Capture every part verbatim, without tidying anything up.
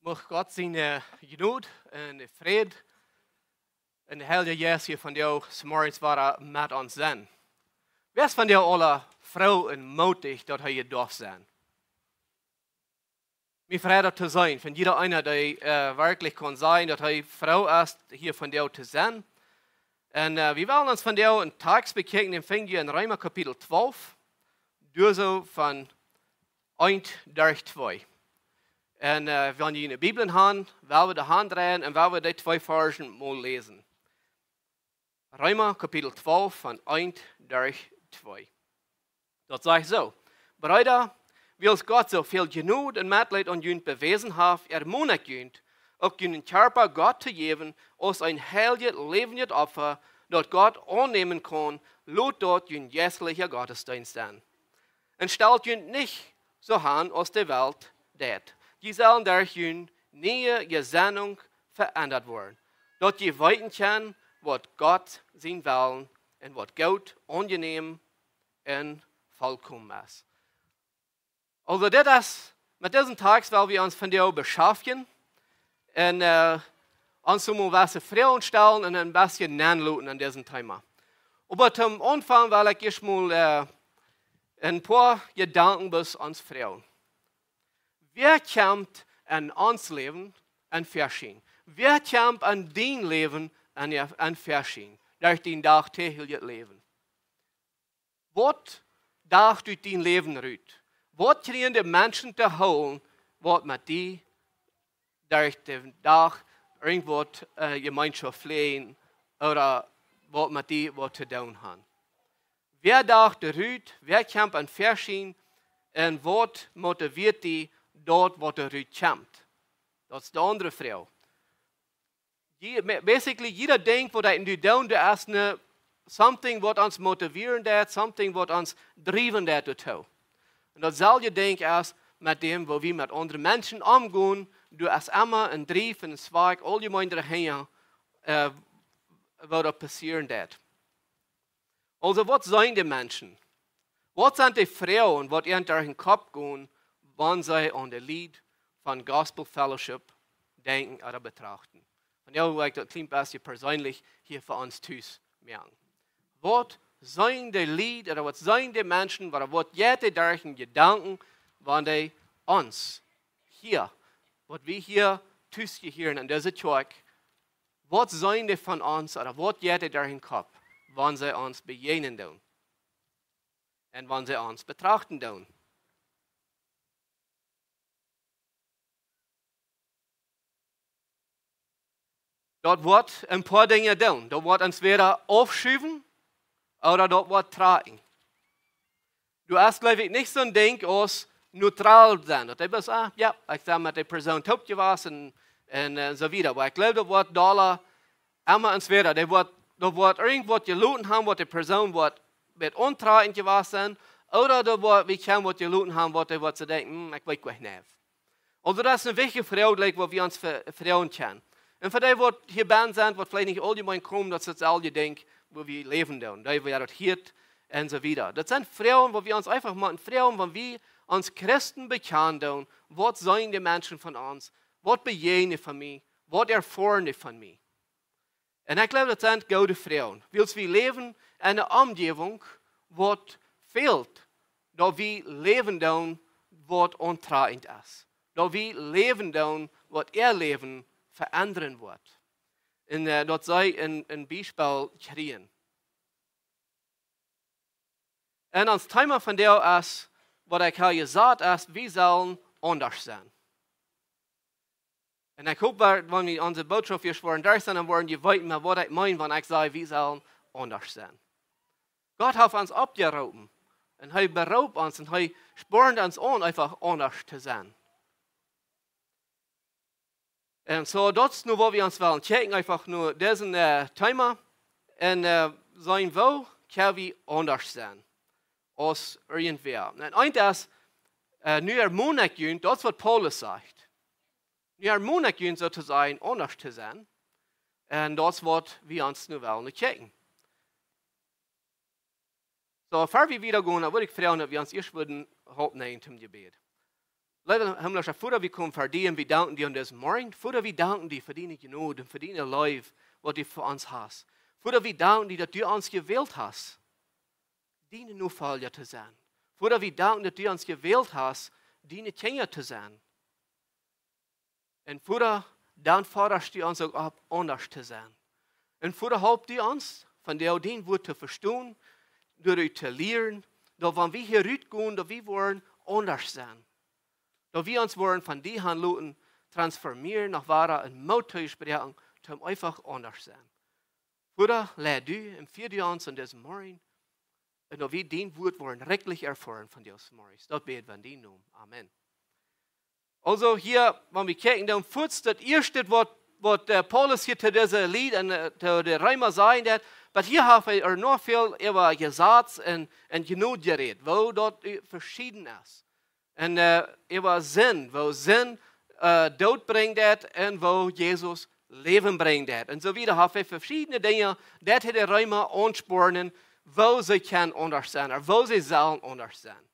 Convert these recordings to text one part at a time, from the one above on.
Mucht Gott siene Jnod un de Fräd un de Heilje Jeist hia vondoag zemorjes wada met ons sennen. Wäa es vondoag aula froo un mootich, daut hee hia darf sennen? Mie freit daut to seenen, von jieda eena, dee, äh, werkjlich kaun sajen, daut hee froo es, hia vondoag to sennen. Un, äh, wie wellen ons vondoag een Tekst bekjikjen, dän finj jie en Reema Kapitel twalf, doa soo von eent derch twee. Un, äh, wan jie june Bibeln haben, well wie de Haunt dreien un well wie dee twee Varzen mol läsen. Reema Kapitel twalf von eent derch twee. Daut sajcht soo: Breeda, wiels Gott soo väl Jnod un Metleet aun junt bewäsen haft, ermon ekj junt, uk junen Kjarpa Gott to jäwen, aus een heiljet, läwendjet Opfa, daut Gott aunnämen kaun, lot daut jun jeistlicha Gottesdeenst sennen. Un stalt junt nich soo aun aus de Welt deit. Jie sellen derch june niee Jesennunk veendat woaren, daut jie weeten kjennen, waut Gott sien Wellen un waut goot, aunjenäm un volkomen es. Aulsoo, dit es, met disen Tekst well wie ons vondoag beschaftjen un, äh, ons soo mol waut Froagen stalen un een bät nenloten aun disen Thema. Oba toom Aunfank well ekj ieescht mol, äh, een poa Jedanken bloos ons froagen. Wäa kjemt en ons Läwen en Veschäden? Wäa kjemt en dien Läwen en, en Veschäden? Derch dien dagtäglichet Läwen. Waut deit ut dien Läwen rut? Waut kjrieen de Menschen to hieren, waut met die derch dän Dach irjentwaut, äh, Jemeenschoft pläajen ooda waut met die waut to doonen haben? Wäa deit rut, wäa kjemt en Veschäden un waut motiviet die, daut waut rut kjemt? Daut es de aundre Froag. Jie-, ma-, basically, jieda Dinkj waut wie doonen, doa es een something waut ons motivieren deit, something waut ons driewen deit doatoo. Un daut selwje Dinkj es met däm, woo wie met aundre Menschen omgonen, doa es emma een Drief un een Zwakj, auljemein doahinja, äh, waut doa passieren deit. Aulsoo, waut seenen de Menschen? Waut sent de Froagen, waut an derch dän Kopp gonen, wan see aun de Lied von Gospel Fellowship denkjen ooda betrachten? Un jo, ekj daut kjlien bät perseenlich hia fa ons tus moaken. Waut seenen de Lied, ooda waut seenen de Menschen, ooda waut jeit dee derch äare Jedanken, wan dee ons hia, waut wie hia tus jehieren en dise Kjoakj, waut seenen dee von ons, ooda waut jeit dee derch dän Kopp, wan see ons bejäajnen doonen? Un wan see ons betrachten doonen? Daut woat een poa Dinja doonen. Daut woat entwäda aufschuwen ooda daut woat trakjen. Doa es, jleew ekj, nich soon Dinkj aus neutral sennen. Daut du best, ah, jo, ekj sie met dee Persoon toop jewast un, un, äh, soo wieda. Oba ekj jleew, daut woat dolla emma entwäda. Daut woat, daut woat irjentwaut jeloten haben, waut de Persoon woat met untrakjent jewast sennen. Ooda daut woat, wie kjennen waut jeloten haben, waut dee woat soo denkjen, hm, ekj weet nich. Aulsoo, daut es eene wichtje Froag, like, waut wie ons ve-, froagen kjennen. Un fa dee waut hia bennen sent, waut veleicht nich auljemein komen, daut es daut selwje Dinkj, woo wie läwen doonen, dee woo daut hieet un soo wieda. Daut sent Froagen, woo wie ons eefach motten froagen, wan wie ons Christen bekjanen doonen, waut seenen de Menschen von ons, waut bejäajnen dee von mie, waut erfoaren dee von mie? Un ekj jleew, daut sent goode Froagen. Wiels wie läwen en eene Omjäwunk, waut fält, daut wie läwen doonen, waut untrakjent es. Daut wie läwen doonen, waut äa Läwen veendren woat. Un, äh, daut see een, een Biespel kjrieen. Un ons Thema vondoag es, waut ekj hab jesajcht, es, wie sellen aundasch sennen. Un ekj hop, wan, wan wie onse Bootschoft hia woaren derch sennen, dan woaren jie weeten, waut ekj meen, wan ekj saj, wie sellen aundasch sennen. Gott haft ons oppjeroopen. Un hee beroopt ons un hee spornt ons aun, eefach aundasch to sennen. Un soo, daut es nu, woo wie ons wellen kjikjen, eefach nu disen, äh, Thema. Un, äh, seenen, woo kjenn wie aundasch sennen aus irjentwäa? Un eent es, äh, nu ermon ekj junt, daut es waut Paulus sajcht. Nu ermon ekj junt, soo to sajen, aundasch to sennen. Un daut es waut wie ons nu wellen kjikjen. Soo, ver wie wieda gonen, dan wudd ekj froagen, daut wie ons ieescht wudden Haupt nämen toom Jebäd. Leewa himmlischa Voda, wie komen ver die un wie danken die aun disen Morjen. Voda, wie danken die fa diene Jnod un fa diene Leew, waut du fa ons hast. Voda, wie danken die, daut du ons jewält hast, diene Nofolja to sennen. Voda, wie danken, daut du ons jewält hast, diene Kjinja to sennen. Un Voda, dan fodascht du ons uk opp, aundasch to sennen. Un Voda, halp du ons, vondoag dien Wort to vestonen, doaderch to lieren, daut wan wie hia rutgonen, daut wie woaren aundasch sennen. Daut wie ons woaren von die han loten transformieren, no wada een Moot to spräakjen, toom eefach aundasch sennen. Voda, leid du un fia du ons aun disen Morjen, un daut wie dien Wort woaren rikjlich erfoaren von die aus Morjes. Daut bäd wie en dienen Nomen. Amen. Aulsoo hia, wan wie kjikjen, dan fuaz daut ieeschte, waut, waut, äh, Paulus hia to dise Lied un, äh, to de Reema sajen deed, oba hia haft hee ea noch väl äwa Jesaz un, un Jnod jerät, woo daut, äh, veschieden es. Un, äh, äwa Sind, woo Sind, äh, Doot brinjen deed un woo Jesus Läwen brinjen deed. Un soo wieda haft hee veschiedne Dinja, daut hee de Reema aunspornen, woo see kjennen aundasch sennen, ooda woo see sellen aundasch sennen.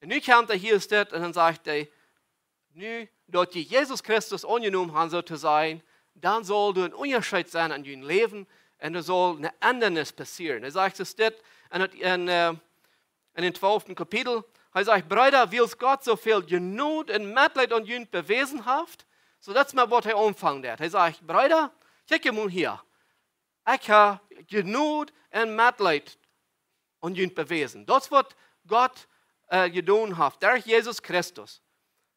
Un nu kjemt hee hia, steit, un dan sajcht hee, nu daut jie Jesus Christus aunjenomen haben, soo to sajen, dan saul doa een Unjascheet sennen en jun Läwen un doa saul eene Endanis passieren. Hee sajcht, soo steit en daut, en, äh, en dän twalften Kapitel, hee sajcht: Breeda, wiels Gott soo väl Jnod un Metleet aun junt bewäsen haft, soo daut es mau waut hee aunfangen deed. Hee sajcht: Breeda, kjikjt mol hia. Ekj hab Jnod un Metleet aun junt bewäsen. Daut es waut Gott, äh, jedonen haft, derch Jesus Christus.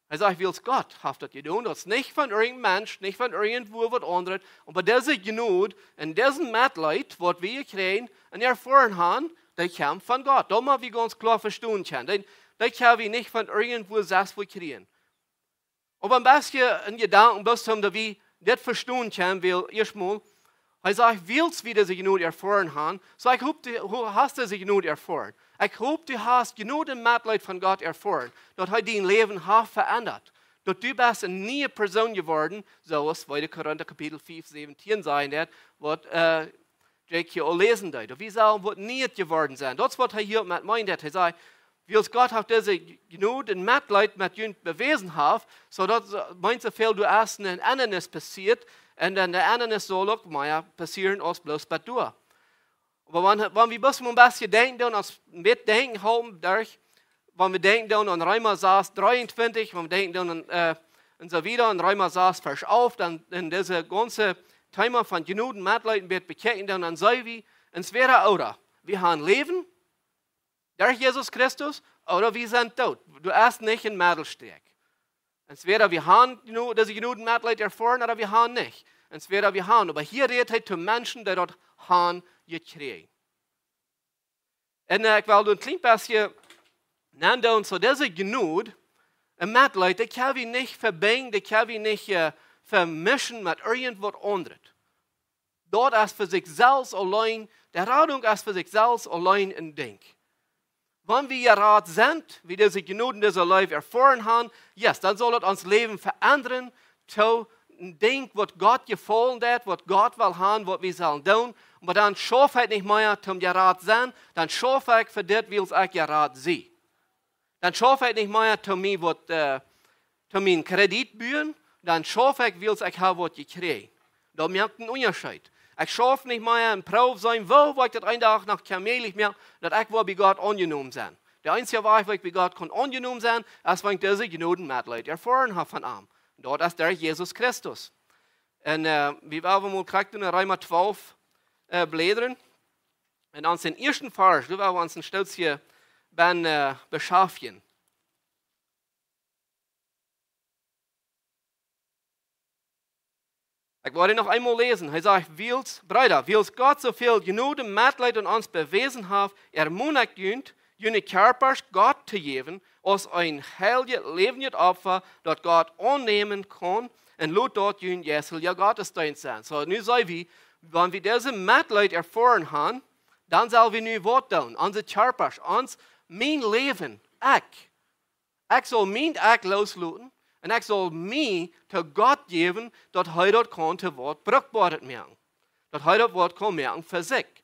Hee sajcht, wiels Gott haft daut jedonen, daut es nich von irjent een Mensch, nich von irjent waut aundret, oba dise Jnod un dise Metleet, waut wie jekjräajen un erfoaren haben, dee kjemt von Gott. Daut mott wie gaunz kloa vestonen kjennen. Dee, dee kjenn wie nich von irjent waut selfst kjrieen. Oba een bät een Jedanken, bloos om daut wie dit vestonen kjennen, wiels ieescht mol, hee sajcht, wiels wie dise Jnod erfoaren haben, soo ekj hop, du, du hast dise Jnod erfoaren. Ekj hop, du hast Jnod un Metleet von Gott erfoaren, daut hee dien Läwen haft veendat. Daut du best eene niee Persoon jeworden, soo aus tweede Korinta Kapitel fiew, säwentieen sajen deed, waut, äh, Jake hia aul läsen deed. Daut wie sellen waut Nieet jeworden sennen. Daut es waut hee hia met meent. Hee säd, wiels Gott haft dise Jnod un Metleet met junt bewäsen haft, soo daut, äh, meent soo väl, doa es eene Endanis passieet, un dan de Endanis saul uk mea passieren aus bloos bat doa. Oba wan, wan wie bloos mol een bät denkjen doonen, aus wie denkjen haben, derch, wan wie denkjen doonen aun Reema sas dreeuntwintich, wan wie denkjen doonen aun, äh, un soo wieda, aun Reema sas Varsch alf, dan en dise gaunze Thema von Jnod un Metleet een bät bekjikjen, dan, dan saj wie, entwäda ooda, wie haben Läwen derch Jesus Christus, ooda wie sent doot. Doa es nich een Medelstreck. Entwäda wie haben Jno-, dise Jnod un Metleet erfoaren, ooda wie haben nich. Entwäda wie haben. Oba hia rät hee to Menschen, dee daut haben jekjräajen. Un, äh, ekj well doa een kjlien bät nandoonen, soo dise Jnod un Metleet, dee kjenn wie nich vebinjen, dee kjenn wie nich, äh, vemischen met irjent waut aundret. Daut es fa sikj selfst auleen, de Radunk es fa sikj selfst auleen een Dinkj. Wan wie jerat sent, wie dise Jnod un dise Leew erfoaren haben, yes, dan saul daut ons Läwen veendren, to een Dinkj waut Gott jefaulen deed, waut Gott well haben, waut wie sellen doonen. Oba dan schauft hee nich mea toom jerat sennen, dan schauf ekj fa dit, wiels ekj jerat sie. Dan schauf ekj nich mea toom mie waut, äh, toom mie een Kredit buen, dan schauf ekj, wiels ekj hab waut jekjräajen. Daut moakt een Unjascheet. Ekj schauf nich mea een Proow sennen, woo woa ekj daut een Dach noch kjenn mäajlich moaken, daut ekj woa bie Gott aunjenomen sennen. De eensje Wajch, woo ekj bie Gott kaun aunjenomen sennen, es wan ekj dise Jnod un Metleet erfoaren hab von am. Daut es derch Jesus Christus. Un, äh, wie wellen mol krakjt en Reema twalf, äh, bläden. Un aun dän ieeschten Varsch, doa well wie ons een Stootje bie, äh, beschaftjen. Ekj well dän noch eemol läsen. Hee sajcht, wiels, Breeda, wiels Gott soo väl Jnod un Metleet aun ons bewäsen haft, ermon ekj junt, june Kjarpasch Gott to jäwen, aus een heiljet, läwendjet Opfa, daut Gott aunnämen kaun, un lot daut jun jeistlicha Gottesdeenst sennen. Soo, nu saj wie, wan wie dise Metleet erfoaren haben, dan sell wie nu waut doonen. Onse Kjarpasch, ons, mien Läwen, ekj. Ekj saul mien Ekj loosloten un ekj saul mie to Gott jäwen, daut hee daut kaun to waut Brukboaret moaken. Daut hee daut waut kaun moaken fa sikj.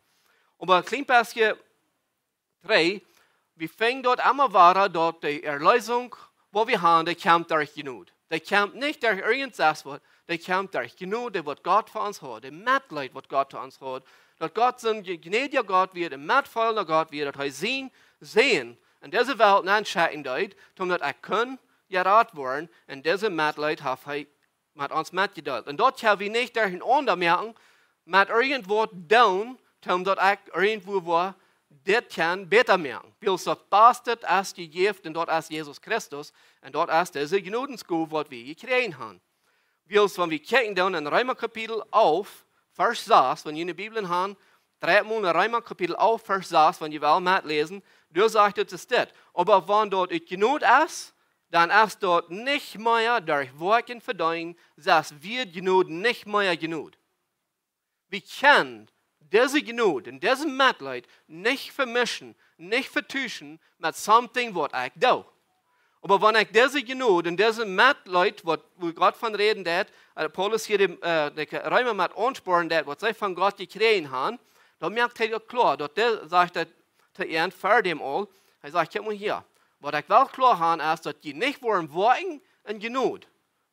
Oba een kjlien bät trigj, wie finjen daut emma wada, daut de Erleesunk waut wie haben, dee kjemt derch Jnod. Dee kjemt nich derch irjent sest waut, dee kjemt derch Jnod, dee waut Gott fa ons haud, dee Metleet waut Gott fa ons haud. Daut Gott soon jnädja Gott wia, een metfeelenda Gott wia, daut hee sien Sän en dise Welt nenschekjen deed, toom daut ekj kunn jerat woaren, un dise Metleet haft hee met ons metjedeelt. Un daut kjenn wie nich derchenaunda moaken, met irjent waut doonen, toom daut ekj irjentwua woa dit kjennen bäta moaken. Wiels daut baste es jejäft un daut es Jesus Christus, un daut es dise Jnodensgow waut wie jekjräajen haben. Wiels wan wie kjikjen dan en Reema Kapitel alf, Varsch sas, wan jie ne Bibel han, dreit mol no Reema Kapitel alf, Varsch sas, wan jie wellen metläsen, doa sajcht et, es dit: Oba wan daut ut Jnod es, dan es daut nich mea derch Woakjen vedeent, sest wia Jnod nich mea Jnod. Wie kjennen dise Jnod un dise Metleet nich vemischen, nich vetuschen met something waut ekj doo. Oba wan ekj dise Jnod un dise Metleet, waut, wua Gott von räden deed, äh, Paulus hia de, äh, de Reema met aunsporen deed, waut see von Gott jekjräajen haben, dan moakt hee daut kloa, daut dee sajcht daut to an ver däm aul. Hee sajcht: Kjikj mol hia, waut ekj well kloa haben, es daut jie nich woaren Woakjen un Jnod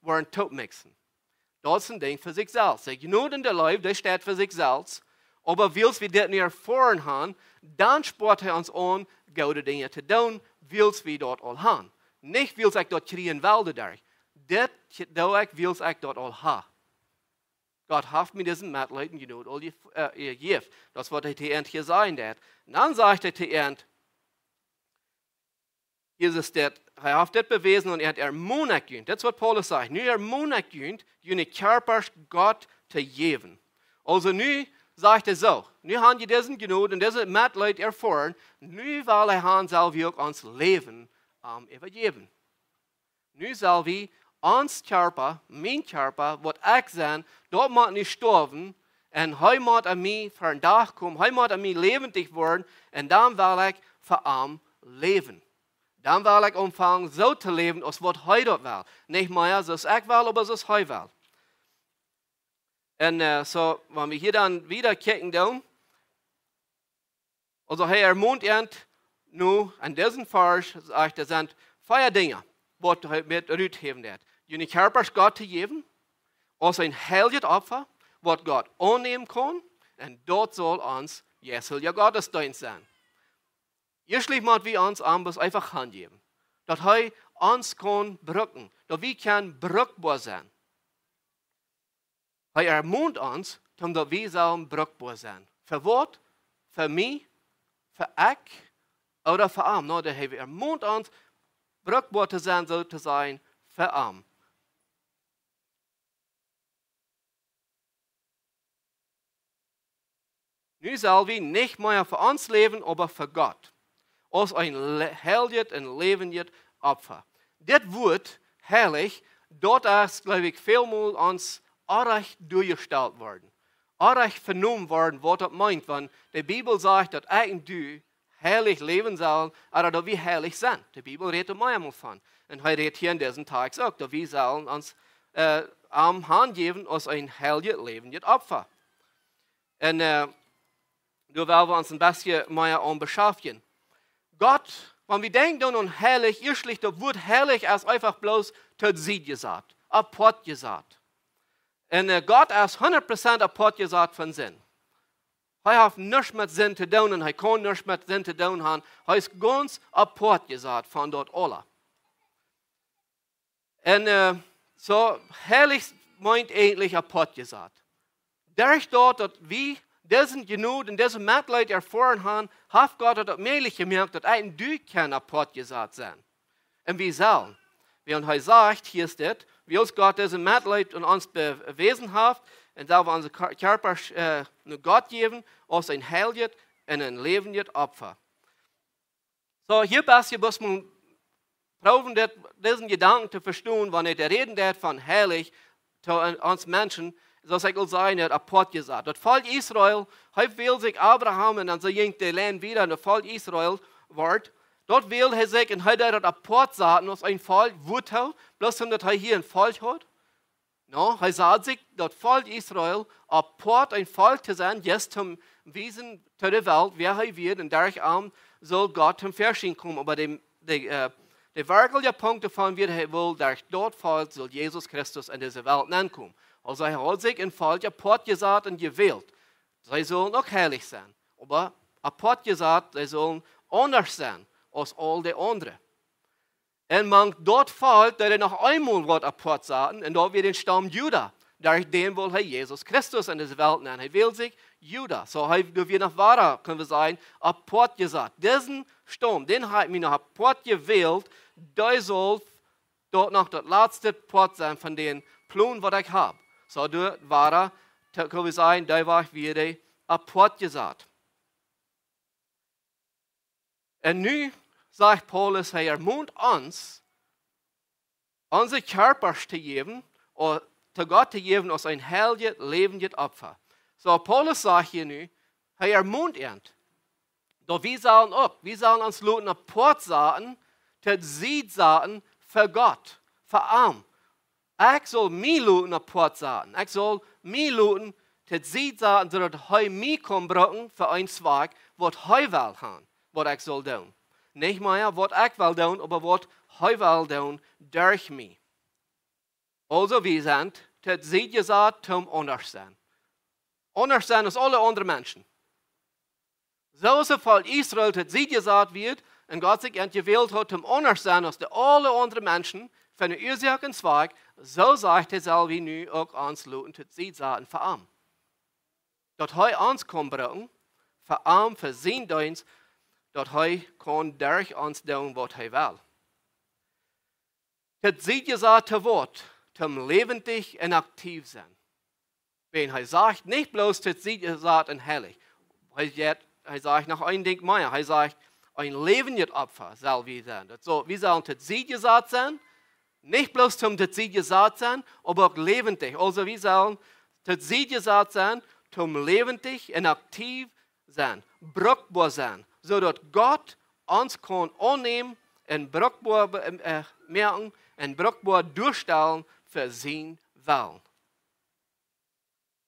woaren toopmiksen. Daut es een Dinkj fa sikj selfst. De Jnod un de Leew, dee steit fa sikj selfst. Oba wiels wie dit nu erfoaren haben, dan spoat hee ons aun, goode Dinja to doonen, wiels wie daut aul haben. Nich wiels ekj daut kjrieen well doaderch. Dit doo ekj, wiels ekj daut aul hab. Gott haft mie dise Metleet un Jnod aul je-, äh, jejäft. Daut es waut hee hia ent hia sajen deed. Un dan sajcht hee hia ent, Jesus deed, hee haft dit bewäsen un hee haft ermont junt. Daut es waut Paulus sajcht. Nu ermon ekj junt, june Kjarpasch Gott to jäwen. Aulsoo nu sajcht hee soo, nu haben jie dise Jnod un dise Metleet erfoaren, nu well hee haben, sell wie uk ons Läwen am äwajäwen. Nu sell wie ons Kjarpa, mien Kjarpa, waut ekj sie, daut mott nu stoawen, un hee mott aun mie ver dän Dach komen, hee mott aun mie läwendich woaren, un dan well ekj fa am läwen. Dan well ekj aunfangen soo to läwen aus waut hee daut well. Nich mea soo aus ekj well, oba soo aus hee well. Un, äh, soo, wan wie hia dan wieda kjikjen doonen, aulsoo hee ermont ent nu en disen Varsch, sajcht hee, sent vea Dinja, waut hee met ruthäwen deed. June Kjarpasch Gott to jäwen, aus een heiljet Opfa, waut Gott aunnämen kaun, un daut saul ons jeistlicha Gottesdeenst sennen. Ieeschtlich mott wie ons aun bloos eefach hanjäwen. Daut hee ons kaun brucken, daut wie kjennen brukboa sennen. Hee ermont ons, toom daut wie sellen brukboa sennen. Fa waut? Fa mie? Fa ekj? Ooda fa am? No, daut hee ermont ons, brukboa to sennen, soo to sajen, fa am. Nu sell wie nich mea fa ons läwen, oba fa Gott. Aus een le-, heiljet un läwendjet Opfa. Dit Wuat, heilich, daut es, jleew ekj, välmol ons orrajcht doajestalt worden. Orrajcht venomen worden, waut daut meent, wan de Bibel sajcht, daut ekj un du heilich läwen sellen, ooda daut wie heilich sent. De Bibel rät doa meamol von. Un hee rät hia en disen Tekst uk, daut wie sellen ons, äh, am hanjäwen aus een heiljet, läwendjet Opfa. Un, äh, doa well wie ons een bät mea aun beschaftjen. Gott, wan wie denkjen dan aun heilich, ieeschtlich daut Wuat heilich es eefach bloos to Sied jesat, apoat jesat. Un, äh, Gott es hundat Prozent apoat jesat von Sind. Hee haft nuscht met Sind to doonen un hee kaun nuscht met Sind to doonen haben. Hee es gaunz apoat jesat von daut aula. Un, äh, soo, heilich meent eejentlich apoat jesat. Derch daut, daut wie dise Jnod un dise Metleet erfoaren haben, haft Gott daut mäajlich jemoakt, daut ekj un du kjennen apoat jesat sennen. Un wie sellen. Wiels hee sajcht, hia es dit, wiels Gott dise Metleet aun ons bewäsen haft, un sell wie onse Kar-, Kjarpasch, äh, no Gott jäwen, aus een heiljet un een läwendjet Opfa. Soo, hia best du bloos mol proowen, dit, disen Jedanken to vestonen, wan hee räden deed von heilich, to, äh, ons Menschen, soo aus ekj aul säd, daut apoat jesat. Daut Volkj Israel, hee wull sikj Abraham, un dan soo jinkj de Lien wieda, un daut Volkj Israel wort, daut wull hee sikj, un hee deed daut apoat saten aus een Volkj, wuatoo, bloos om daut hee hia een Volkj haud. No, hee säd sikj, daut Volkj Israel, apoat een Volkj to sennen, just om wiesen to de Welt, wäa hee wia, un derch am sull Gott toom Väaschien komen. Oba de, de, äh, De werkjliche Punkt doavon wia, hee wull derch daut Volkj sull Jesus Christus en dise Welt nenkomen. Aulsoo hee haud sikj een Volkj apoat jesat un jewält. See sullen uk heilich sennen. Oba apoat jesat, see sullen aundasch sennen aus aul de aundre. Un mank daut Volkj, daut hee noch eemol waut apoat saten, un daut wia dän Staum Juda. Derch dän wull hee Jesus Christus en dise Welt nämen. Hee wäld sikj Juda. Soo hee, doa wia noch wada, kjenn wie sajen, apoat jesat. Disen Staum, dän hab ekj mie noch apoat jewält, dee saul daut noch daut latste Poat sennen von dän Plon waut ekj hab. Soo doa wia, kjenn wie sajen, dee wia wada apoat jesat. Un nu sajcht Paulus, hee ermont ons, onse Kjarpasch to jäwen, ooda to Gott to jäwen aus een heiljet, läwendjet Opfa. Soo, Paulus sajcht hia nu, hee ermont ons, daut wie sellen uk, wie sellen ons loten apoat saten, to Sied saten fa Gott, fa am. Ekj saul mie loten apoat saten. Ekj saul mie loten to Sied saten, soo daut hee mie kaun brucken fa een Zwakj, waut hee well haben, waut ekj saul doonen. Nich mea waut ekj well doonen, oba waut hee well doonen derch mie. Aulsoo, wie sent to Sied jesat, om aundasch sennen. Aundasch sennen aus aule aundre Menschen. Soo aus daut Volkj Israel to Sied jesat wort un Gott sikj ent jewält haud, om aundasch sennen aus de aule aundre Menschen, fa eene Uasoak un Zwakj, soo sajcht hee, sell wie nu uk ons loten to Sied saten fa am. Daut hee ons kaun brucken, fa am, fa sienen Deenst, daut hee kaun derch ons doonen waut hee well. To Sied jesat to waut? Om läwendich un aktiv sennen. Wan hee sajcht, nich bloos to Sied jesat un heilich. Hee sajcht, hee sajcht noch een Dinkj mea. Hee sajcht, een läwendjet Opfa sell wie sennen. Daut soo, wie sellen to Sied jesat sennen. Nich bloos om to Sied jesat sennen, oba uk läwendich. Aulsoo, wie sellen to Sied jesat sennen, om läwendich un aktiv sennen, brukboa sennen, soo daut Gott ons kaun aunnämen un brukboa be-, äh, moaken un brukboa doastalen fa sienen Wellen.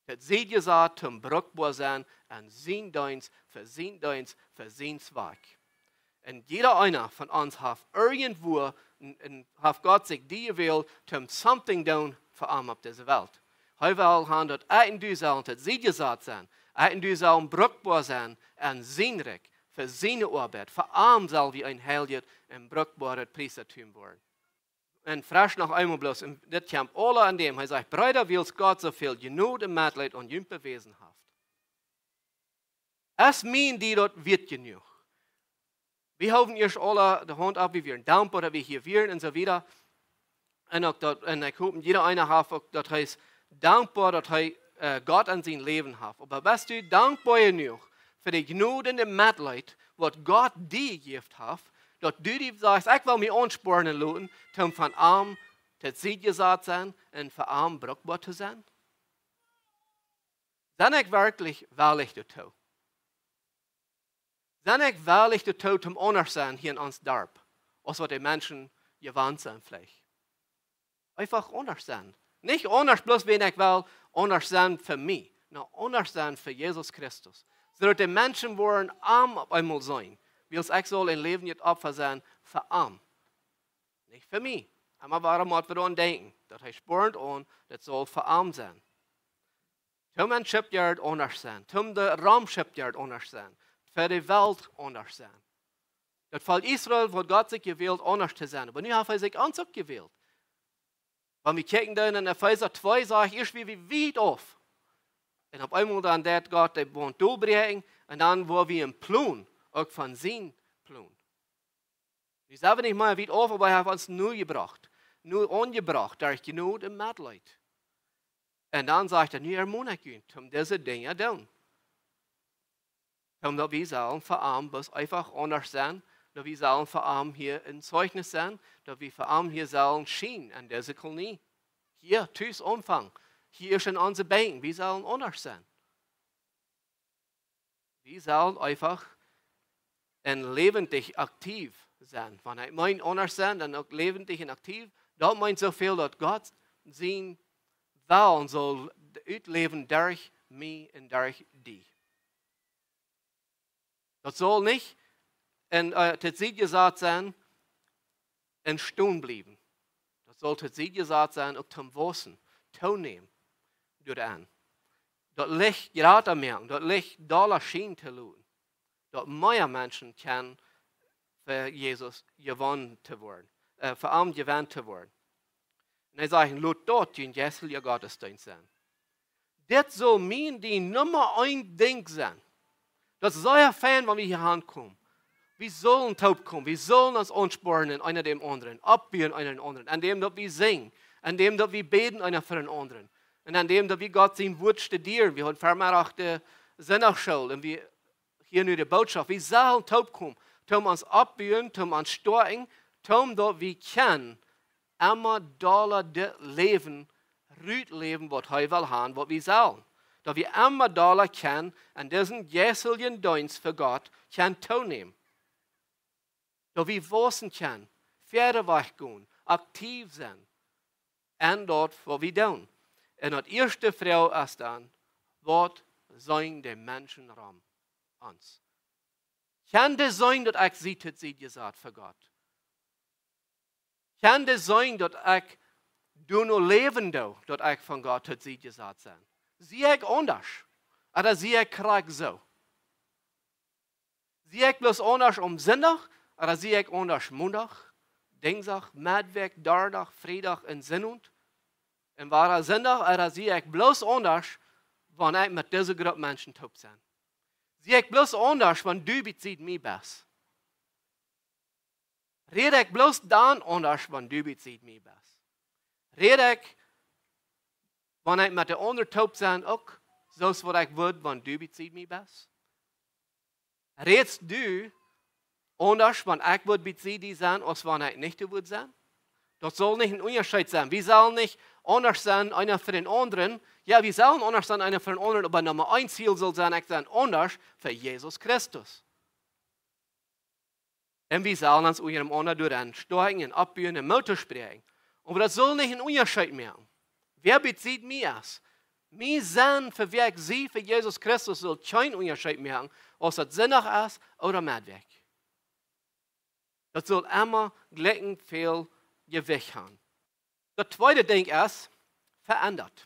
To Sied jesat, om brukboa sennen aun sienen Deenst, fa sienen Deenst, fa sienen Zwakj. Un jieda eena von ons haft irjentwua, un, un haft Gott sikj die jewält, om something doonen fa am opp dise Welt. Hee well haben daut ekj un du sellen to Sied jesat sennen, ekj un du sellen brukboa sennen aun sien Rikj, fa siene Oabeit, fa am sell wie een heiljet un brukboaret Priestatum woaren. Un fresch noch eemol bloos, un dit kjemt aula aun däm, hee sajcht, Breeda, wiels Gott soo väl Jnod un Metleet aun junt bewäsen haft. Es mie un die daut wieet jenuach? Wie hoowen ieescht aula de Haunt opp, wie wieren dankboa daut wie hia wieren un soo wieda. Un uk daut, un ekj hop, jieda eena haft uk, daut hee es dankboa daut hee, äh, Gott aun sien Läwen haft. Oba best du dankboa jenuach fa de Jnod un de Metleet waut Gott die jejäft haft, daut du die sajchst, ekj well mie aunspornen loten, om von am to Sied jesat sennen un fa am brukboa to sennen? Sent ekj werkjlich wellich doatoo? Sent ekj wellich doatoo, om aundasch sennen hia en ons Darp, aus waut de Menschen jewant sent veleicht? Eefach aundasch sennen. Nich aundasch bloos, wan ekj well aundasch sennen fa mie, nä, aundasch sennen fa Jesus Christus. Soo daut de Menschen woaren am opp eemol seenen, wiels ekj saul een läwendjet Opfa sennen fa am. Nich fa mie. Emma wuarom mott wie dan denkjen, daut hee spornt aun, daut saul fa am sennen. Toom en Schipjoa aundasch sennen. Toom de Rom Schipjoa aundasch sennen. Fa de Welt aundasch sennen. Daut Volkj Israel haud Gott sikj jewält aundasch to sennen. Oba nu haft hee sikj ons uk jewält. Wan wie kjikjen dan en Efeesa twee, sajcht, ieescht wia wie wiet auf. Un opp eemol dan deed Gott de Bunt dolbräakjen un dan woa wie een Plon, uk von sien Plon. Nu sent wie nich mea wiet auf, oba hee haft ons nu jebrocht. Nu aunjebrocht, derch Jnod un Metleet. Un dan sajcht hee, nu ermon ekj junt, om dise Dinja doonen. Om daut wie sellen fa am bloos eefach aundasch sennen, daut wie sellen fa am hia een Zeichnis sennen, daut wie fa am hia sellen schienen en dise Kolonie. Hia, tus aunfangen. Hia es en onse Benkj, wie sellen aundasch sennen. Wie sellen eefach un läwendich aktiv sennen. Wan ekj meen aundasch sennen, dan uk läwendich un aktiv. Daut meent soo väl daut Gott sien Wellen saul utläwen derch mie un derch die. Daut saul nich en, äh, to Sied jesat sennen, un stonen bliewen. Daut saul to Sied jesat sennen, uk toom wausen, toonämen, doaraun. Daut Licht jrata moaken, daut Licht dolla schienen to loten. Daut mea Menschen kjennen fa Jesus jewonnen to woaren, äh, fa am jewonnen to woaren. Un hee sajcht: "Lot daut jun jeistelja Gottesdeenst sennen." Dit saul mien, dien Numma eent Dinkj sennen. Daut es sea fein, wan wie hia aunkomen. Wie sellen toopkomen, wie sellen ons aunspornen, eena däm aundren, oppbuen eena däm aundren, aun däm daut wie sinjen, aun däm daut wie bäden eena fa dän aundren, un aun däm daut wie Gott sien Wort studieren. Wie hauden Vemeddach de Sindachschool un wie hieren nu de Bootschoft. Wie sellen toopkomen, toom ons oppbuen, toom ons stoakjen, toom daut wie kjennen emma dolla dit Läwen rutläwen, waut hee well haben, waut wie sellen. Daut wie emma dolla kjennen aun disen jeisteljen Deenst fa Gott kjennen toonämen. Daut wie wausen kjennen, wieda wajch gonen, aktiv sennen, enn daut, waut wie doonen. Un daut ieeschte Froag es dan: Waut seenen de Menschen rom ons? Kjennen dee seenen, daut ekj sie to Sied jesat fa Gott? Kjennen dee seenen, daut ekj doano läwen doo, daut ekj von Gott to Sied jesat sie? Sie ekj aundasch? Ooda sie ekj krakjt soo? Sie ekj bloos aundasch aum Sindach, ooda sie ekj aundasch Mondach, Dinjsdach, Meddwäakj, Donnadach, Friedach un Sindach? Un wada Sindach, ooda sie ekj bloos aundasch, wan ekj met dise Grupp Menschen toop sie? Sie ekj bloos aundasch, wan du bie Sied mie best? Räd ekj bloos dan aundasch, wan du bie Sied mie best? Räd ekj, wan ekj met de aundre toop sie, uk soo aus waut ekj wudd, wan du bie Sied mie best? Rätst du aundasch, wan ekj wudd bie Sied die sennen, aus wan ekj nich doa wudd sennen? Daut saul nich een Unjascheet sennen. Wie sellen nich aundasch sennen, eena fa dän aundren. Jo, wie sellen aundasch sennen, eena fa dän aundren, oba Numma eent Ziel saul sennen, ekj sie aundasch fa Jesus Christus. Un wie sellen ons unjarenaunda doaraun stoakjen un oppbuen un Moot toospräakjen. Oba daut saul nich een Unjascheet moaken, wäa bie Sied mie es. Mie sennen, fa wäa ekj sie, fa Jesus Christus, saul kjeen Unjascheet moaken, auf daut Sindach es ooda Meddwäakj. Daut saul emma jlikj väl Jewicht haben. Daut tweede Dinkj es: Veendat.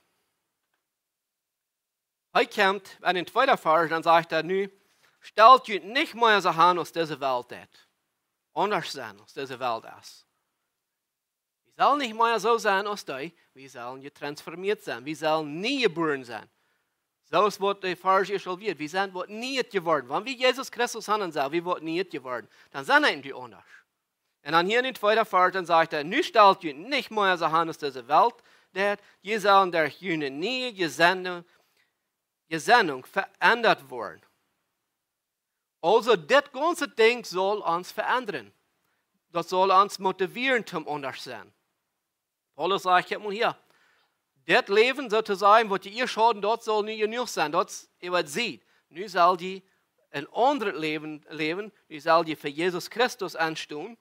Hee kjemt enn dän tweeden Varsch, dan sajcht hee nu: "Stalt junt nich mea soo aun aus dise Welt deit." Aundasch sennen aus dise Welt es. Wie sellen nich mea soo sennen aus dee, wie sellen jetransformieet sennen, wie sellen nie jebuaren sennen. Soo aus waut de Varsch ieescht aul wia, wie sent waut Nieet jeworden. Wan wie Jesus Christus haben, dan sent wie waut Nieet jeworden. Dan sent wie aundasch. Un dan hia enn dän tweeden Varsch, dan sajcht hee: "Nu stalt junt nich mea soo aun aus dise Welt deit, jie sellen derch june niee Jesennunk, Jesennunk veendat woaren." Aulsoo, dit gaunze Dinkj saul ons veendren. Daut saul ons motivieren toom aundasch sennen. Paulus sajcht: "Kjikj mol hia. Dit Läwen, soo to sajen, waut jie ieescht hauden, daut saul nu jenuach sennen. Daut es äwa Sied. Nu sell jie een aundret Läwen läwen. Nu sell jie fa Jesus Christus enstonen."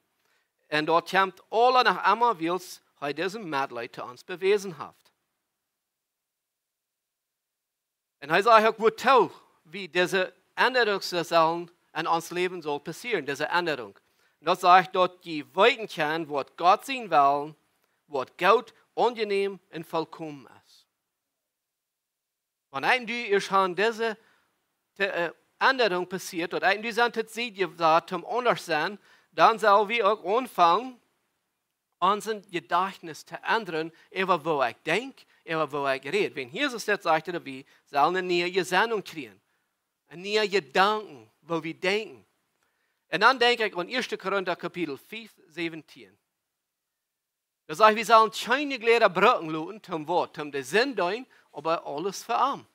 Un daut kjemt aula noch emma, wiels hee dise Metleet to ons bewäsen haft. Un hee sajcht uk, woo wie dise Endrunk sellen enn ons Läwen saul passieren, dise Endrunk. Un daut sajcht, daut jie weeten kjennen, waut Gott sien Wellen, waut goot, aunjenäm un vollkomen es. Wan eena doa ieescht aun dise, äh, Endrunk passieet, daut eena doa sent, daut see je waut toom aundasch sennen, dan sell wie uk aunfangen, onsen Jedajchtnis to endren, äwa woo ekj denkj, äwa woo ekj räd. Wan Jesus daut sajcht, daut wie sellen eene niee Jesennunk kjrieen, eene niee Jedanken, woo wie denkjen. Un dan denkj ekj aun ieeschte Korinta Kapitel fiew, säwentieen. Daut sajcht, wie sellen kjeene Jleeda brucken loten, toom waut, toom de Sind deenen, oba aules fa am.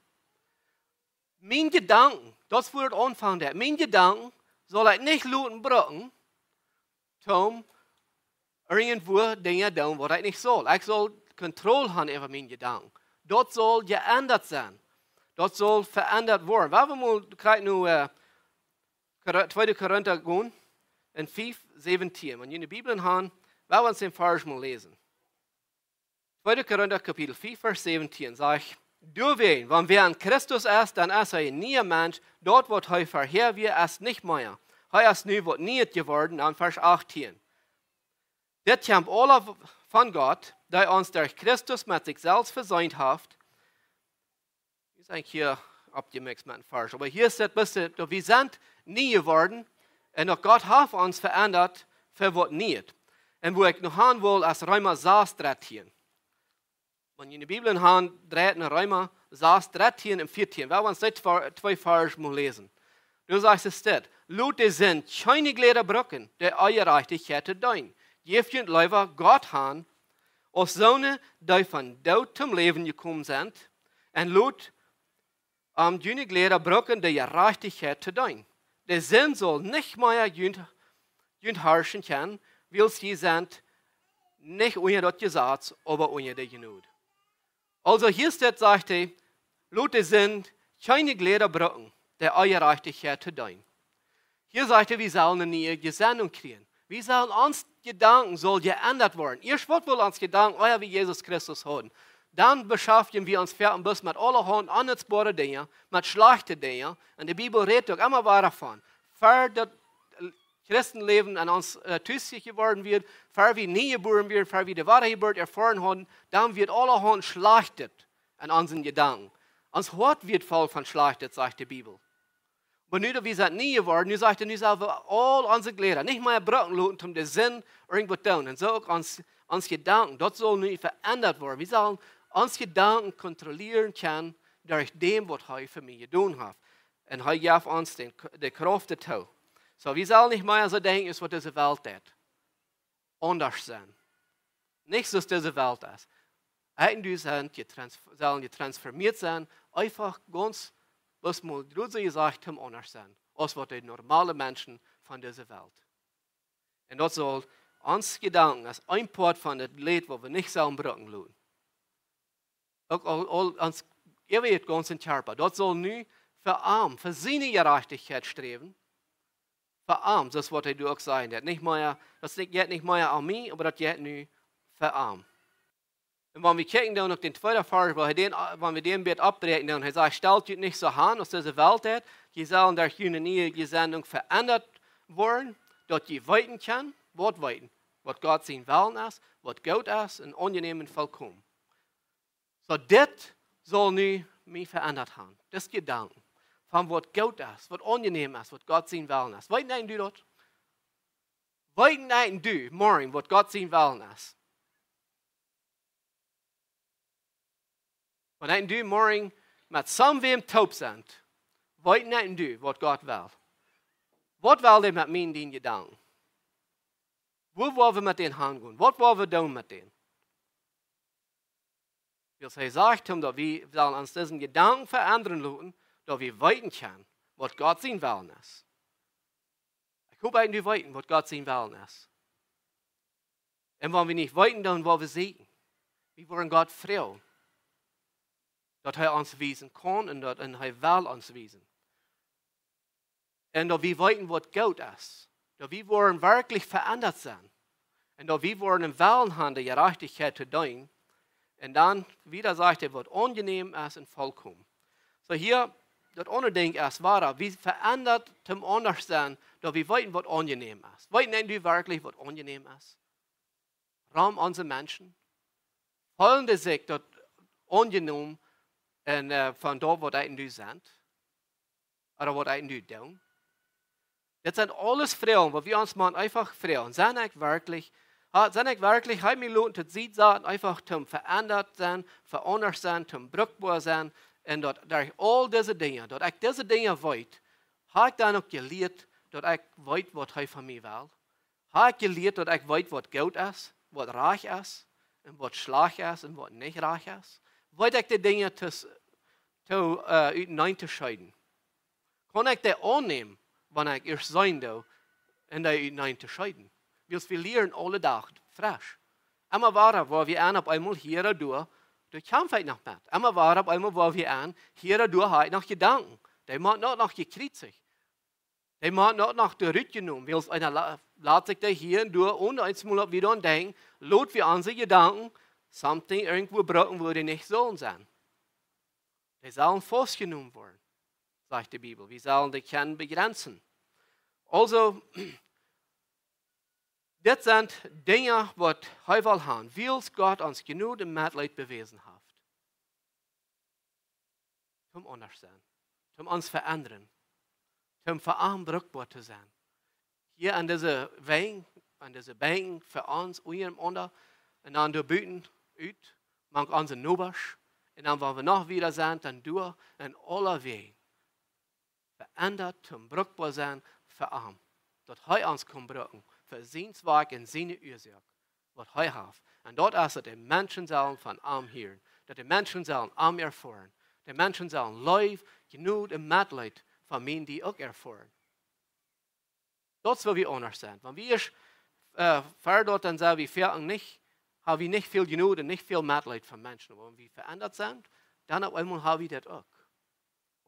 Miene Jedanken, daut es wua daut aunfangen deit. Miene Jedanken saul ekj nich loten brucken, toom irjentwua Dinja doonen, waut ekj nich saul. Ekj saul Kontroll haben äwa miene Jedanken. Daut saul jeendat sennen. Daut saul veendat woaren. Wan wie mol kjikjen no, äh, Kor-, tweede Korinta gonen, enn fiew, säwentieen. Wan jie de Bibel haben, wan wie ons dän Varsch mol läsen. Tweede Korinta Kapitel fiew, Varsch säwentieen sajcht: "Doawäajen, wan wäa enn Christus es, dan es hee een niea Mensch, daut waut hee verhäa wia, es nich mea. Hee es nu waut Nieet jeworden", dan Varsch achttieen. Dit kjemt aula von Gott, dee ons derch Christus met sikj selfst vesient haft. Wie sent hia oppjemikst met een Varsch. Oba hia es daut beste, daut wie sent nie jeworden un daut Gott haft ons veendat fa waut Nieet. Un wua ekj noch han well, es Reema sas dartieen. Wan jie de Bibel han, dreit no Reema sas, dartieen un vieetieen. Well wie ons dee twee, twee Varsch mol läsen. Doa sajcht et dit: Lot de Sind kjeene Jläda brucken, de Onjerajchtichkjeit to doonen. Jäft junt leewa Gott han, aus soone, dee vom Doot toom Läwen jekomen sent, un lot, om june Jläda brucken, de Jerajchtichkjeit to doonen. De Sind saul nich mea junt, junt harschen kjennen, wiels jie sent nich unja daut Jesaz, oba unja de Jnod. Aulsoo hia steit, sajcht hee, lot de Sind kjeene Jläda brucken, de Onjerajchtichkjeit to doonen. Hia sajcht hee, wie sellen eene niee Jesennunk kjrieen. Wie sellen, ons Jedanken saul jeendat woaren. Ieescht waut well ons Jedanken, oh jo, wie Jesus Christus hauden. Dan beschäftjen wie ons foaken bloos met aulahaunt onnutzboare Dinja, met schlajchte Dinja. Un de Bibel rät uk emma wada doavon. Ver daut Christenläwen aun ons, äh, tus jeworden wia, ver wie nie jebuaren wieren, ver wie de Wadajeburt erfoaren hauden, dan wia aulahaunt Schlajchtet aun onse Jedanken. Ons Hoat wia voll von Schlajchtet, sajcht de Bibel. Oba nu daut wie sent nie jeworden, nu sajcht hee, nu sell wie aul onse Jläda nich mea brucken loten, om de Sind irjent waut to doonen. Un soo uk ons, ons Jedanken, daut saul nu veendat woaren. Wie sellen ons Jedanken kontrollieren kjennen derch däm, waut hee fa mie jedonen haft. Un hee jeft ons dän, de Krauft doatoo. Soo, wie sellen nich mea soo denkjen, aus waut dise Welt deit. Aundasch sennen. Nich soo aus dise Welt es. Ekj un du sent jetrans-, sellen jetransformieet sennen, eefach gaunz, waut mol Drude jesajcht haft, aundasch sennen, aus waut de normale Menschen von dise Welt. Un daut saul ons Jedanken aus een Poat von daut Jläd, waut wie nich sellen brucken loten. Uk aul, aul ons, äwa daut gaunze Kjarpa. Daut saul nu fa am, fa siene Jerajchtichkjeit sträwen. Fa am, soo aus waut hee doa uk säd. Daut nich mea, daut es nich, jeit nich mea aun mie, oba daut jeit nu fa am. Un wan wie kjikjen dan opp dän tweeden Varsch, wua hee dän, wan wie dän bät oppbräakjen, dan hee sajcht: Stalt junt nich soo aun aus dise Welt deit. Jie sellen derch june niee Jesennunk veendat woaren, daut jie weeten kjennen, waut weeten, waut Gott sien Wellen es, waut goot es un aunjenäm un vollkomen. Soo, dit saul nu mie veendat haben. Dit Jedanken von waut goot es, waut aunjenäm es, waut Gott sien Wellen es. Weetst du daut? Weetst du morjen, waut Gott sien Wellen es? Wan du morjen met someone toop sitst, weetst du, waut Gott well? Waut well hee met mie, dän Jedanken? Wua woa wie met dän hangonen? Waut woa wie doonen met dän? Wiels hee sajcht, daut wie sellen ons disen Jedanken veendren loten, daut wie weeten kjennen, waut Gott sien Wellen es. Ekj hop, du weetst, waut Gott sien Wellen es. Un wan wie nich weeten, dan woa wie sieekjen. Wie woaren Gott froagen, daut hee ons wiesen kaun un daut, un hee well ons wiesen. Un daut wie weeten, waut goot es. Daut wie woaren werkjlich veendat sennen. Un daut wie woaren een Wellen haben, de Jerajchtichkjeit to doonen. Un dan wieda sajcht hee, waut aunjenäm es un vollkomen. Soo hia, daut aundre Dinkj es, wua wie veendat toom aundasch sennen, daut wie weeten, waut aunjenäm es. Weetst du werkjlich, waut aunjenäm es? Rom onse Menschen? Feelen dee sikj daut aunjenomen un, äh, von daut, waut ekj un du sent? Ooda waut ekj un du doo? Dit sent aules Froagen, waut wie ons motten eefach froagen. Sie ekj werkjlich, ha, sie ekj werkjlich, hab ekj mie loten tosied saten, eefach toom veendat sennen, veendat sennen, toom brukboa sennen, un daut derch aul dise Dinja, daut ekj dise Dinja weet, hab ekj dan uk jelieet, daut ekj weet, waut hee von mie well? Hab ekj jelieet, daut ekj weet, waut goot es, waut rajcht es, un waut schlajcht es, un waut nich rajcht es? Weet ekj de Dinja to, to, äh, utenaunda to scheiden? Kaun ekj dee aunnämen, wan ekj ieescht seenen doo, un dee utenaunda to scheiden? Wiels wie lieren aule Dach fresch. Emma wada, wua wie aun opp eemol hia ooda doa, doa kjamf ekj noch met. Emma wada opp eemol, wua wie aun, hia ooda doa hab ekj noch Jedanken. Dee motten uk noch jekjriezicht. Dee motten uk noch doa rutjenomen, wiels eena la-, lat sikj dee hia un doa un eemol opp wada aundenkjen, lot wie onse Jedanken, something, irjentwua brucken, wua dee nich sellen sennen. Dee sellen faustjenomen woaren, sajcht de Bibel. Wie sellen dee kjennen bejrenzen. Aulsoo, Dit sent Dinja waut hee well han, wiels Gott ons Jnod un Metleet bewäsen haft. Toom aundasch sennen, toom ons veendren, toom fa am brukboa to sennen. Hia aun dise Wenj, aun dise Benkj, fa ons, unjarenaunda, un dan doa buten, ut, mank onse Nobasch, un dan, wan wie noch wieda sent, dan doa, un aulawäajen. Veendat toom brukboa sennen fa am. Daut hee ons kaun brucken, fa sien Woakj un siene Uasoak, waut hee haft. Un daut es, daut de Menschen sellen von am hieren. Daut de Menschen sellen am erfoaren. De Menschen sellen Leew, Jnod un Metleet von mie un die uk erfoaren. Daut es, woo wie aundasch sent. Wan wie ieescht, äh, ver daut, dan sent wie foaken nich, ha wie nich väl Jnod un nich väl Metleet von Menschen. Oba wan wie veendat sent, dan opp eemol ha wie daut uk.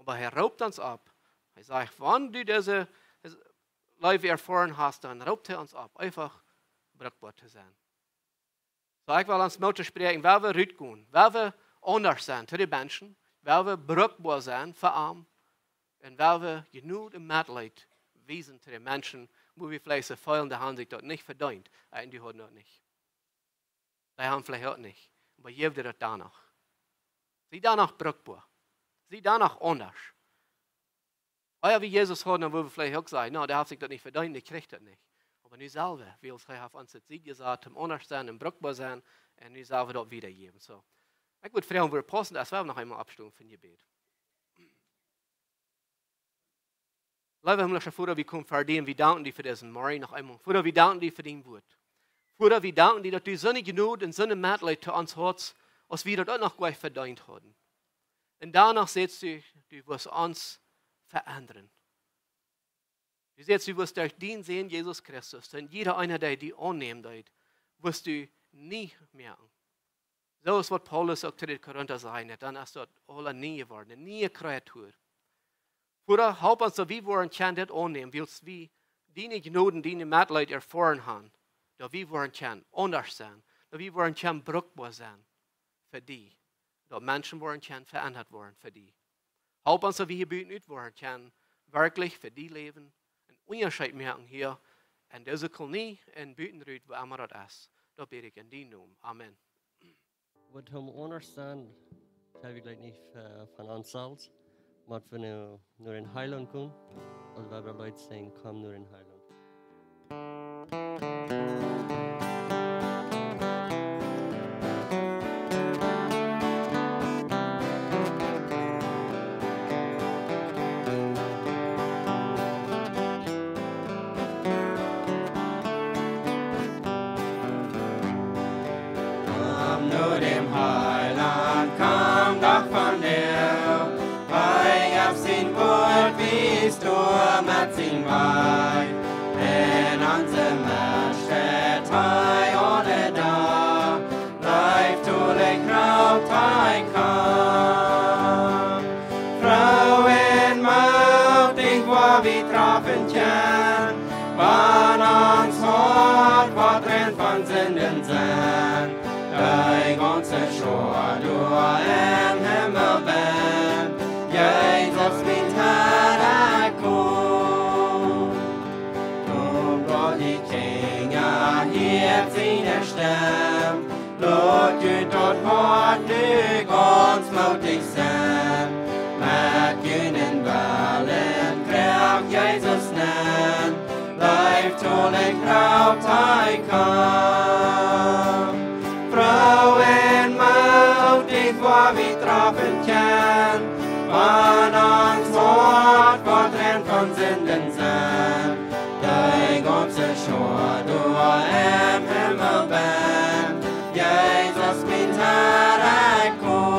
Oba hee roopt ons opp. Hee sajcht, wan du dise, dise Leew erfoaren hast, dan roopt hee ons opp, eefach brukboa to sennen. Soo, ekj well ons Moot toospräakjen, wua wie rutgonen, wua wie aundasch sent to de Menschen, wua wie brukboa sent fa am, un wua wie Jnod un Metleet wiesen to de Menschen, wua wie veleicht soo feelen, dee han sikj daut nich vedeent, un dee hauden daut nich. Dee han veleicht uk nich, oba jeef die daut doano. Sie doano brukboa. Sie doano aundasch. Ea wie Jesus hauden, dan wudd wie veleicht uk sajen, na, dee haft sikj daut nich vedeent, dee kjricht daut nich. Oba nu sell wie, wiels hee haft ons daut Sied jesat, toom aundasch sennen un brukboa sennen, un nu sell wie daut wiedajäwen. Soo, ekj wudd froagen, wua daut paussent es, wan wie noch eemol oppstonen fa een Jebäd. Leewa himlischa Voda, wie komen ver die un wie danken die fa disen Morjen noch eemol. Voda, wie danken die fa dien Wuat. Voda, wie danken die, daut du soone Jnod un soone Metleet to ons hast, aus wie daut uk noch goanich vedeent hauden. Un doano sajchst du, du woascht ons veendren. Du sajchst, du woascht derch dienen Sän Jesus Christus, un jieda eena, dee die aunnämen deed, woascht du nie moaken. Soo aus waut Paulus uk to de Korinta säd, dan es daut aula nie jeworden, eene niee Kreatua. Voda, help ons, daut wie woaren kjennen dit aunnämen, wiels wie diene Jnod un diene Metleet erfoaren haben, daut wie woaren kjennen aundasch sennen, daut wie woaren kjennen brukboa sennen fa die, daut Menschen woaren kjennen veendat woaren fa die. Help ons, daut wie hia buten ut woaren kjennen werkjlich fa die läwen, eenen Unjascheet moaken hia en dise Kolonie un buten rut, wua emma daut es. Daut bäd ekj en dienen Nomen. Amen. Waut wie aundasch sent, sent wie veleicht nich, äh, von ons selfst, oba wan wie no, no dän Heilaunt komen, aus wie daut Leet sinjen, komm no dän Heilaunt. Komm no dän Heilaunt, komm doch von die. Hee es sien Wuat, wiest doa met sien Wajch. En onse Meed steit hee aule Doag. Leeftolich roopt hee, komm. Froo un mootich woa wie trafen kjennen, wan ons Hoat woat rein von Sinden sennen. De gaunze Schoa doa em Himmel benn, Jesus, mien Herr, komm. Doa, wua de Kjinja hieet siene Stemm, lot jun daut Hoat nu gaunz mootich sennen. Met junen Wellen kjricht Jesus nenn, leeftolich roopt hee, komm. Froo un mootich woa wie trafen kjennen, wan ons Hoat woat rein von Sinden sennen. De gaunze Schoa doa em Himmel benn, Jesus, mien Herr, komm.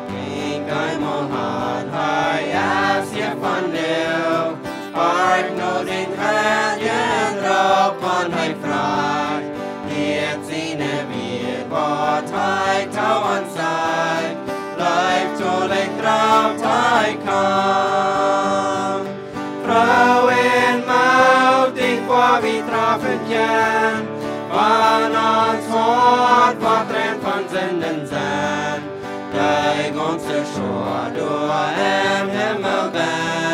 Denkj eemol aun, hee es hia vondoag. Horch no dän Heiljen Roop, wan hee fruacht. Hia siene Wieed, waut hee to ons sajcht. Leeftolich roopt hee, komm. gaunze Schoa doa em Himmel benn.